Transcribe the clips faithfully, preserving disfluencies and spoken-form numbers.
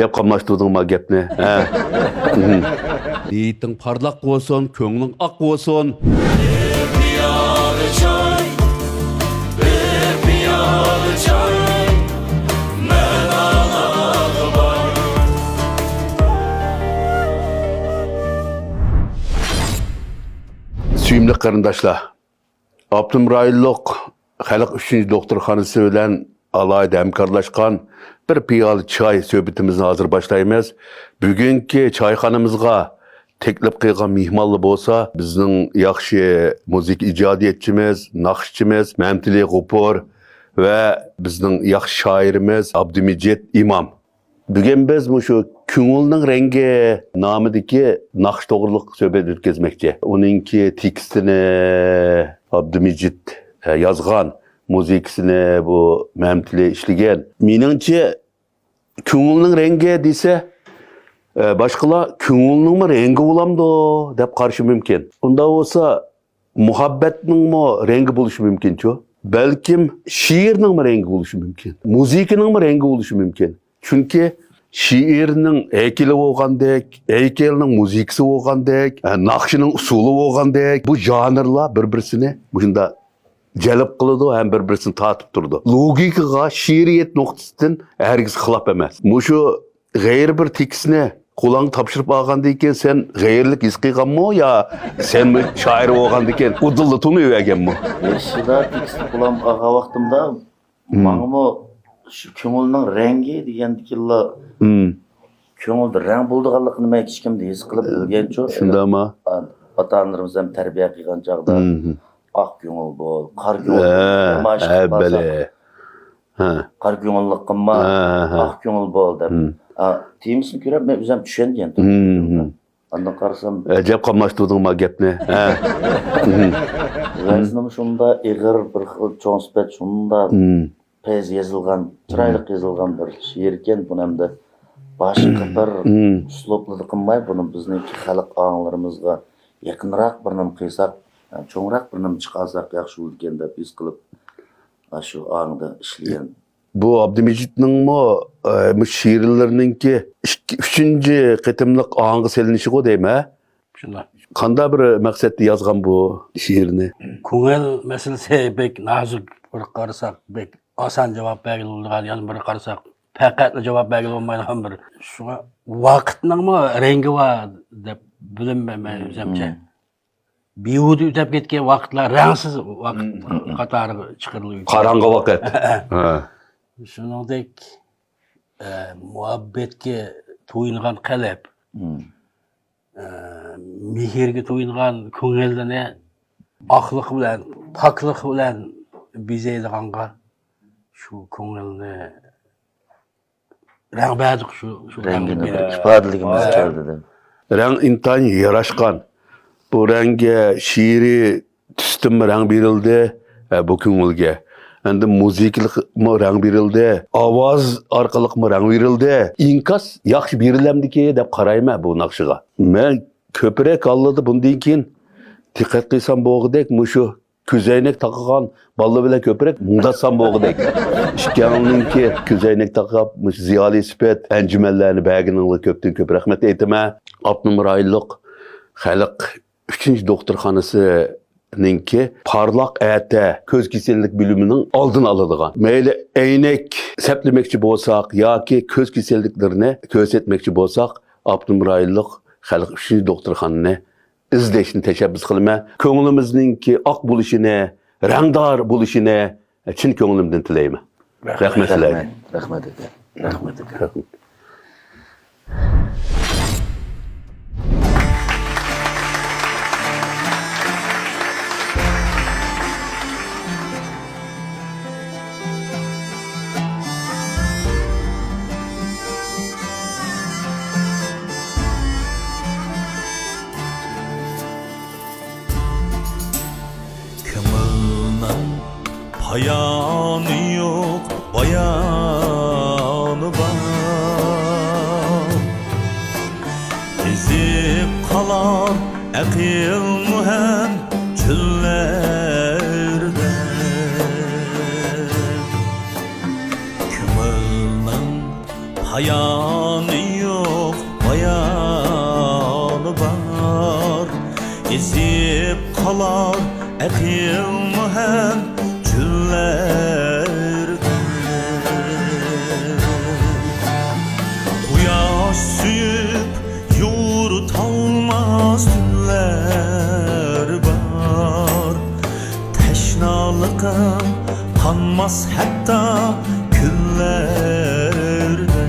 دەپ قاملاشتۇردۇڭما گەپنى؟ ھە. نىيىتىڭ پارلاق بولسۇن، كۆڭلۈڭ ئاق بولسۇن. بىر پىيالە چاي، بىر پىيالە چاي، مەن ئاڭا باي. سۆيۈملۈك قېرىنداشلار، ئاپتونوم رايونلۇق خەلق ئۈچىنچى دوختۇرخانىسى بىلەن ئالاھىدە ھەمكارلاشقان بىر پىيالە چاي سۆھبىتىمىزنى ھازىر باشلايمىز. بۈگۈنكى چايخانىمىزغا تەكلىپ قىلغان مېھمانلار بولسا، بىزنىڭ ياخشى مۇزىكا ئىجادىيەتچىمىز، ناخشىچىمىز مەمتىلى غوپۇر ۋە بىزنىڭ ياخشى شائىرىمىز ئابدۇمىجىت ئىمام. بۈگۈن بىز مۇشۇ كۆڭۈلنىڭ رەڭگى نامىدىكى ناخشا توغرىلىق سۆھبەت ئۆتكۈزمەكچى. ئۇنىڭكى تېكىستىنى ئابدۇمىجىت، ئە، يازغان، مۇزىكىسىنى بۇ مەمتىلى ئىشلىگەن. مېنىڭچە، كۆڭۈلنىڭ رەڭگى دېسە، ئە، باشقىلار كۆڭۈلنىڭمۇ رەڭگى بولامدۇ دەپ قارىشى مۇمكىن. ئۇنداق بولسا، مۇھەببەتنىڭمۇ رەڭگى بولۇشى مۇمكىنچۇ؟ بەلكىم شېئىرنىڭمۇ رەڭگى بولۇشى مۇمكىن. مۇزىكىنىڭمۇ رەڭگى بولۇشى مۇمكىن. چۈنكى شېئىرنىڭ ھەيكىلى بولغاندەك، ھەيكەلنىڭ مۇزىكىسى بولغاندەك، ھە، ناخشىنىڭ ئۇسۇلى بولغاندەك، بۇ ژانىرلار بىر-بىرسىنى مۇشۇنداق جەلپ قىلىدۇ ھەم بىر-بىرسىنى تارتىپ تۇرىدۇ. لوگىكىغا، شېئىرىيەت نۇقتىسىدىن ھەرگىز خىلاپ ئەمەس. مۇشۇ غەيرىي بىر تېكىستنى قولۇڭغا تاپشۇرۇپ ئالغاندىن كېيىن، سەن غەيرىيلىك ھېس قىلغانمۇ يا سەن شائىر بولغاندىن كېيىن ئۇدۇللا تونۇۋەرگەنمۇ؟ بېشىدا تېكىستنى قولۇمغا ئالغان ۋاقتىمدا، مم، ماڭىمۇ شۇ كۆڭۈلنىڭ رەڭگى دېگەندىكىنلا، مم، كۆڭۈلدە رەڭ بولىدىغانلىقىنى مەن كىچىكىمدە ھېس قىلىپ بىلگەنچۇ. شۇنداقمۇ؟ ئاتا-ئانىلىرىمىز ھەم تەربىيە قىلغان چاغدا، مم، ئاق كۆڭۈل بول، قارا كۆڭۈل بول، ھە، نامايىش قىلىپ بارساق، ھە. قارا كۆڭۈللۈك قىلما، ھە، ھە، ھە، ئاق كۆڭۈل بول دەپ. مم. ئا، تېمىسىنى كۆرۈپ مەن ئۆزۈم چۈشەنگەن. مم، مم. ئاندىن قارىسام، ئەجەب قاملاشتۇردۇڭما گەپنى؟ ھە. مم. ۋەزنىمۇ شۇنداق ئېغىر، بىر خىل چوڭ سۈپەت شۇنداق، مم، پەيز يېزىلغان، چىرايلىق يېزىلغان بىر شېئىركەن. بۇنى ئەمدى باشقا بىر، مم، ئۇسلۇبلىدا قىلماي، بۇنى بىزنىڭكى خەلق ئاڭلىرىمىزغا يېقىنراق بىر نېمە قىلساق، چوڭراق بىر نېمە چىقارساق ياخشى بولىدىكەن دەپ ھېس قىلىپ، ئاشۇ ئاڭدا ئىشلىگەن. بۇ ئابدۇمىجىتنىڭمۇ، ئە، مۇشۇ شېئىرلىرىنىڭكى ئىككى، ئۈچىنچى قېتىملىق ئاڭغا سېلىنىشىغۇ دەيمەن. شۇنداق. قانداق بىر مەقسەتتە يازغان بۇ شېئىرنى؟ كۆڭۈل مەسىلىسى بەك نازۇك، بىر قارىساق بەك ئاسان جاۋاب بەرگىلى بولىدىغان، يەنە بىر قارىساق پەقەتلا جاۋاب بەرگىلى بولمايدىغان بىر. شۇڭا ۋاقىتنىڭمۇ رەڭگى بار دەپ بىلىمەن مەن ئۆزۈمچە. مم. بىھۇدە ئۆتۈپ كەتكەن ۋاقىتلار رەڭسىز ۋاقىت، مم، مم، مم، قاتارىغا چىقىرىلىۋېتىدۇ. قاراڭغۇ ۋاقىت. ھە. شۇنىڭدەك، ئە، مۇھەببەتكە تويۇنغان قەلب، مم، ئە، مېھىرگە تويۇنغان كۆڭۈلنى ئاقلىق بىلەن، پاكلىق بىلەن بېزەيدىغانغا شۇ كۆڭۈلنى رەڭ بەردۇق شۇ، شۇ رەڭگىنى رەڭگە بىر ئىپادىلىگۈمىز، ھە، كەلدى دەپ. رەڭ ئىنتايىن ياراشقان. بۇ رەڭگە شېئىرىي تۈستىنمۇ رەڭ بېرىلدى، ھە، بۇ كۆڭۈلگە. ئەمدى مۇزىكىلىقمۇ رەڭ بېرىلدى، ئاۋاز ئارقىلىقمۇ رەڭ بېرىلدى. ئىنكاس ياخشى بېرىلەمدىكى دەپ قارايمەن بۇ ناخشىغا. مەن كۆپرەك ھاللىدا بۇندىن كېيىن دىققەت قىلسام بولغۇدەك مۇشۇ كۆزەينەك تاقىغان بالىلار بىلەن كۆپرەك مۇڭداشسام بولغۇدەك. ئىككىڭلارنىڭكى كۆزەينەك تاقاپ، مۇشۇ زىيالىي سۈپەت ئەنجۈمەنلەرنى بەرگىنىڭلارغا كۆپتىن كۆپ رەھمەت ئېيتىمەن. ئاپتونوم رايونلۇق خەلق ئۈچىنچى دوختۇرخانىسىنىڭكى پارلاق ئەتە كۆز كېسەللىك بۆلۈمىنىڭ ئالدىنى ئالىدىغان. مەيلى ئەينەك سەپلىمەكچى بولساق ياكى كۆز كېسەللىكلىرىنى كۆرسەتمەكچى بولساق، ئاپتونوم رايونلۇق خەلق ئۈچىنچى دوختۇرخانىنى ئىزدەشنى تەشەببۇس قىلىمەن. كۆڭلىمىزنىڭكى ئاق بولۇشىنى، رەڭدار بولۇشىنى چىن كۆڭلۈمدىن تىلەيمەن. رەھمەت سىلەرگە. رەھمەت، رەھمەت ئاكا. رەھمەت ئاكا. كۆڭۈلنىڭ پايانى يوق، بايانى بار. ئېزىپ قالار ئەقىلمۇ ھەم چۆللەردە. كۆڭۈلنىڭ پايانى سىيىپ قالار ئەقىلمۇ ھەم چۆللەردە. قۇياش سۆيۈپ يورۇتالماس تۈنلەر بار. تەشنالىقىم قانماس ھەتتا كۈنلەردە.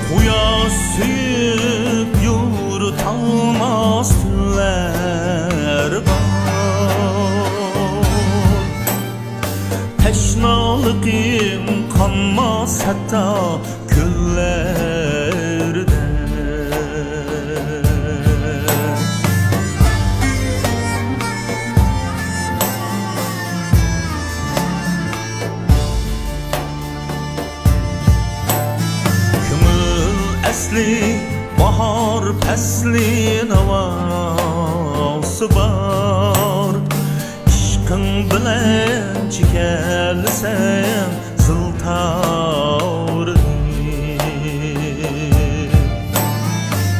قۇياش سۆيۈپ يورۇتالماس تۈنلەر بار. تەشنالىقىم قانماس ھەتتا كۈنلەردە. كۆڭۈل ئەسلى باھار پەسلى ناۋاسى بار. ئىشقىڭ بىلەن چېكەلىسەڭ زىل تاۋلىرىنى.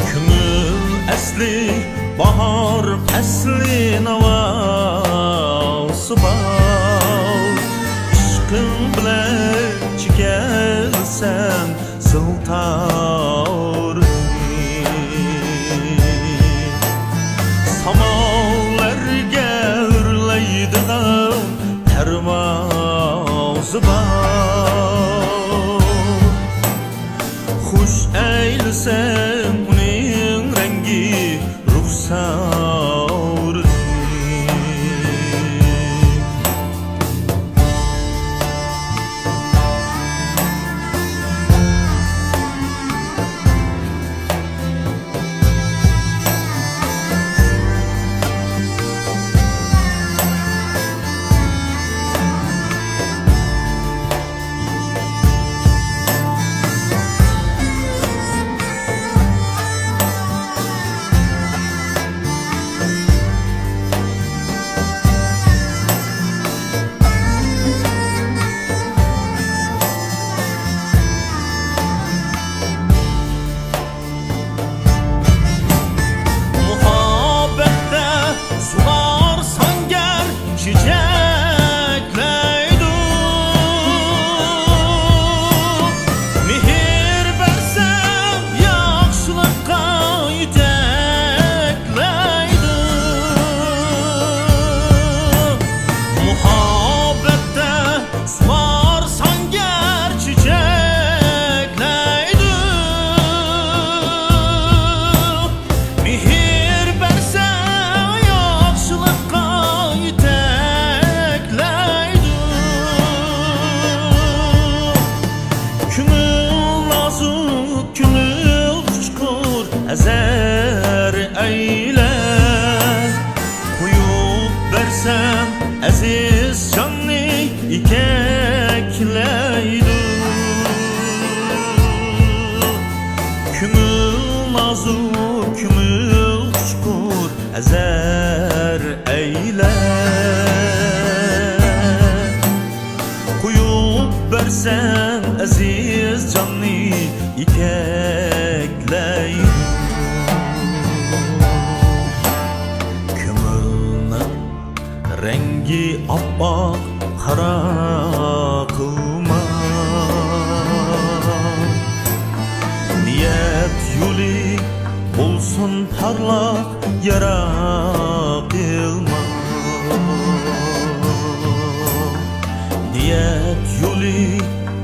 كۆڭۈل ئەسلى باھار پەسلى ناۋاسى بار. ئىشقىڭ بىلەن چېكەلىسەڭ زىل تاۋلىرىنى. ساماللارغا ئۆرلەيدىغان پەرۋازى بار. خۇش ئەيلىسەڭ ئۇنىڭ رەڭگى رۇخسارىنى. مۇھەببەتتە سۇلار ساڭگەر چېچەكلەيدۇ. مېھىر بەرسەڭ ياخشىلىققا يېتەكلەيدۇ. مۇھەببەتتە سۇلار ساڭگەر چېچەكلەيدۇ. مېھىر بەرسەڭ ياخشىلىققا يېتەكلەيدۇ. كۆڭۈل نازۇك، كۆڭۈل ئۇچقۇر، ھەزەر ئەيلە. قويۇپ بەرسەم ئەزىز جاننى ئېتەكلەيدۇ. كۆڭۈل نازۇك، كۆڭۈل ئۇچقۇر، ھەزەر ئەيلە. قويۇپ بەرسەم ئەزىز جاننى ئېتەكلەيدۇ. كۆڭۈلنىڭ رەڭگى ئاپئاق قارا قىلما. نىيەت يولى بولسۇن پارلاق، يارا قىلما. نىيەت يولى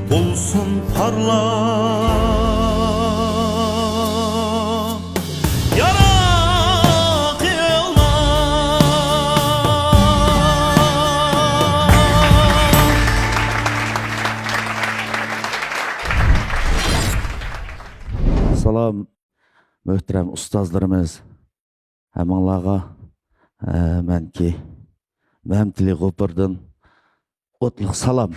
بولسۇن پارلاق، يارا قىلما. سالام، مۆھتەرەم ئۇستازلىرىمىز، ھەممىڭلارغا، ئە، مەنكى مەمتىلى غوپۇردىن ئوتلۇق سالام.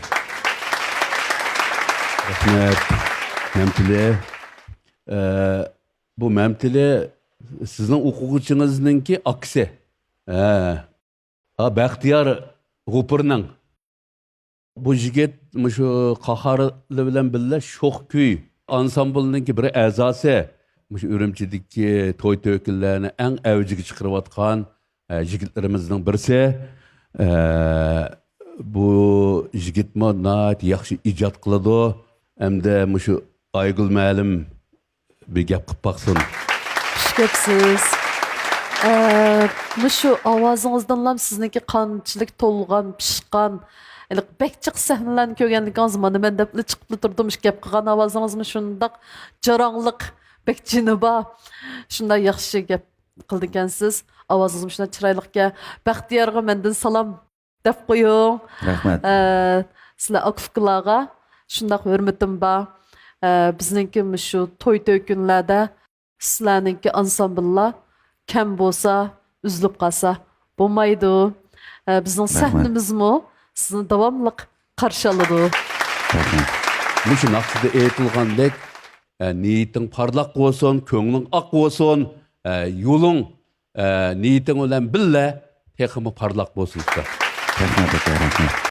رەھمەت، مەمتىلى. ئە، بۇ مەمتىلى سىزنىڭ ئوقۇغۇچىڭىزنىڭكى ئاكىسى. ھە. ھا، بەختىيار غوپۇرنىڭ. بۇ يىگىت مۇشۇ قاھارلى بىلەن بىللە شوخ كۈي ئانسامبىلنىڭكى بىر ئەزاسى. مۇشۇ ئۈرۈمچىدىكى توي تۆكۈنلەرنى ئەڭ ئەۋجىگە چىقىرىۋاتقان، ئە، يىگىتلىرىمىزنىڭ بىرسى. ئە، بۇ يىگىتمۇ ناھايىتى ياخشى ئىجاد قىلىدۇ. ئەمدى مۇشۇ ئايگۈل مەلىم بىر گەپ قىلىپ باقسۇن. خۇش كەپسىز. ئە، مۇشۇ ئاۋازىڭىزدىنلا سىزنىڭكى قانچىلىك تولغان، پىشقان، ھېلىقى بەك جىق سەھنىلەرنى كۆرگەنلىكىڭىز، مانا مەن دەپلا چىقىپلا تۇردۇم، شۇ گەپ قىلغان ئاۋازىڭىزمۇ شۇنداق جاراڭلىق، بەك جېنى بار. شۇنداق ياخشى گەپ قىلىدىكەنسىز. ئاۋازىڭىزمۇ شۇنداق چىرايلىقكەن. بەختىيارغا مەندىن سالام دەپ قويۇڭ. رەھمەت. ئە، سىلەر ئاكا-ئۇكىلارغا شۇنداق ھۆرمىتىم بار. ئە، بىزنىڭكى مۇشۇ توي تۆكۈنلەردە سىلەرنىڭكى ئانسامبىللار كەم بولسا، ئۈزۈلۈپ قالسا بولمايدۇ. ئە، بىزنىڭ رەھمەت. سەھنىمىزمۇ سىزنى داۋاملىق قارشى ئالىدۇ. رەھمەت. مۇشۇ ناخشىدا ئېيتىلغاندەك، ئە، نىيىتىڭ پارلاق بولسۇن، كۆڭلۈڭ ئاق بولسۇن، ئە، يولۇڭ، ئە، نىيىتىڭ بىلەن بىللە تېخىمۇ پارلاق بولسۇن، ئۇستا. رەھمەت، ئاكا، رەھمەت.